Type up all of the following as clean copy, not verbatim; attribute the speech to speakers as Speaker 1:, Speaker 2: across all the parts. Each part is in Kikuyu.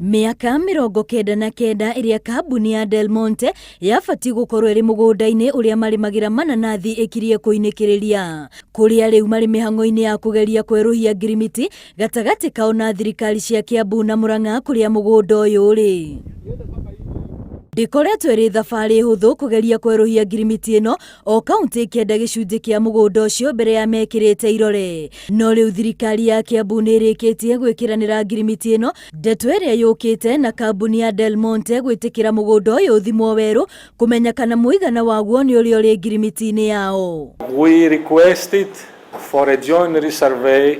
Speaker 1: Mĩaka 99 ĩrĩa kambuni ya Del Monte yabatiĩ gũkorwo ĩrĩ mũgũnda-inĩ ũrĩa marĩmagĩra mananathi ĩkirie kũinĩkĩrĩria, kũrĩa rĩu marĩ mĩhang'o-inĩ ya kũgeria kwerũhia ngirimiti gatagatĩ kao na thirikari cia Kiambu na Murang'a kũrĩa mũgũnda ũyũ ũrĩ. Ndĩkoretwo ĩrĩ thabarĩ hũthũ kũgeria kwerũhia ngirimiti ĩno o kaunti ĩkĩenda gĩcunjĩ kĩa mũgũnda ũcio mbere ya mekĩrĩte irore. No rĩu thirikari ya Kiambu nĩ ĩrĩkĩtie gwĩkĩranĩra ngirimiti ĩno, ndeto ĩrĩa yũkĩte na kambuni ya Del Monte gwĩtĩkĩra mũgũnda ũyũ ũthimwo werũ kũmenya kana mũigana waguo nĩ ũrĩa ũrĩ ngirimiti-inĩ yao.
Speaker 2: We requested for a joint resurvey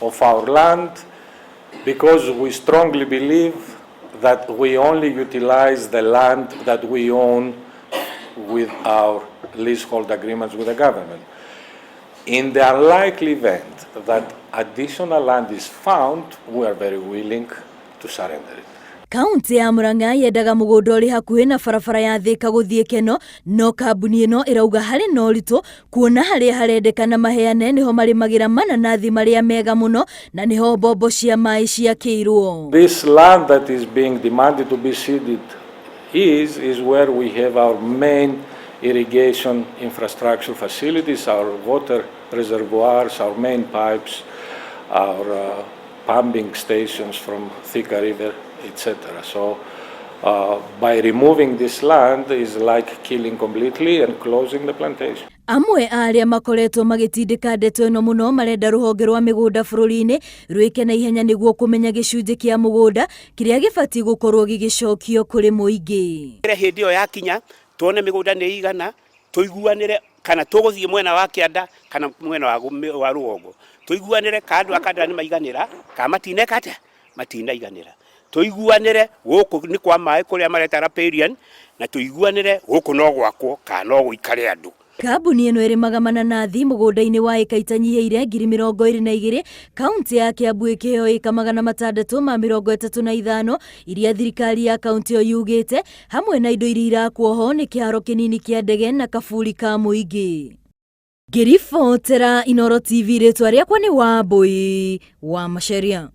Speaker 2: of our land because we strongly believe that we only utilize the land that we own with our leasehold agreements with the government. In the unlikely event that additional land is found, we are very willing to surrender it.
Speaker 1: Kaunti ya Murang'a yendaga mũgũnda ũrĩ hakuhĩ na barabara ya Thika gũthiĩ Keno, no kambuni ĩno ĩrauga harĩ na ũritũ kuona harĩa harendekana maheane nĩho marĩmagĩra mananathi marĩa mega mũno na nĩho mbombo cia maĩ ciakĩirwo.
Speaker 2: This land that is being demanded to be ceded is where we have our main irrigation infrastructure facilities, our water reservoirs, our main pipes, our pumping stations from Thika River, etc. So by removing this land is like killing completely and closing the plantation.
Speaker 1: Amwe a arĩa makoretwo magĩtindĩka ndeto ĩno mũno marenda rũhonge rwa mĩgũnda bũrũri-inĩ rwĩke na ihenya nĩguo kũmenya gĩcunjĩ kĩa mũgũnda kĩrĩa gĩbatiĩ gũkorwo gĩgĩcokio kũrĩ mũingĩ.
Speaker 3: Hĩndĩ ĩyo yakinya tuone mĩgũnda nĩ igana, tũiguanĩre kana tũgũthiĩ mwena wa kĩanda kana mwena wa rũgongo, tũiguanĩre ka andũ a kandara nĩ maiganĩra kana matineka atĩa, matinaiganĩra, tũiguanĩre gũkũ nĩ kwa maĩ kũrĩa mareta riparian, na tũiguanĩre gũkũ no gwakwo kana no gũikare andũ.
Speaker 1: Kambuni ĩno ĩrĩmaga mananathi mũgũnda-inĩ wa ĩka itanyihĩire 22,000, kaunti ya Kiambu ĩkĩheo ĩka 635 iria thirikari ya kaunti ĩyo yugĩte, hamwe na indo iria irakwo ho nĩ kĩharo kĩnini kĩa ndege na kaburi ka mũingĩ. Ngĩribotera Inooro TV, rĩtwa rĩakwa nĩ Wambui wa Macharia.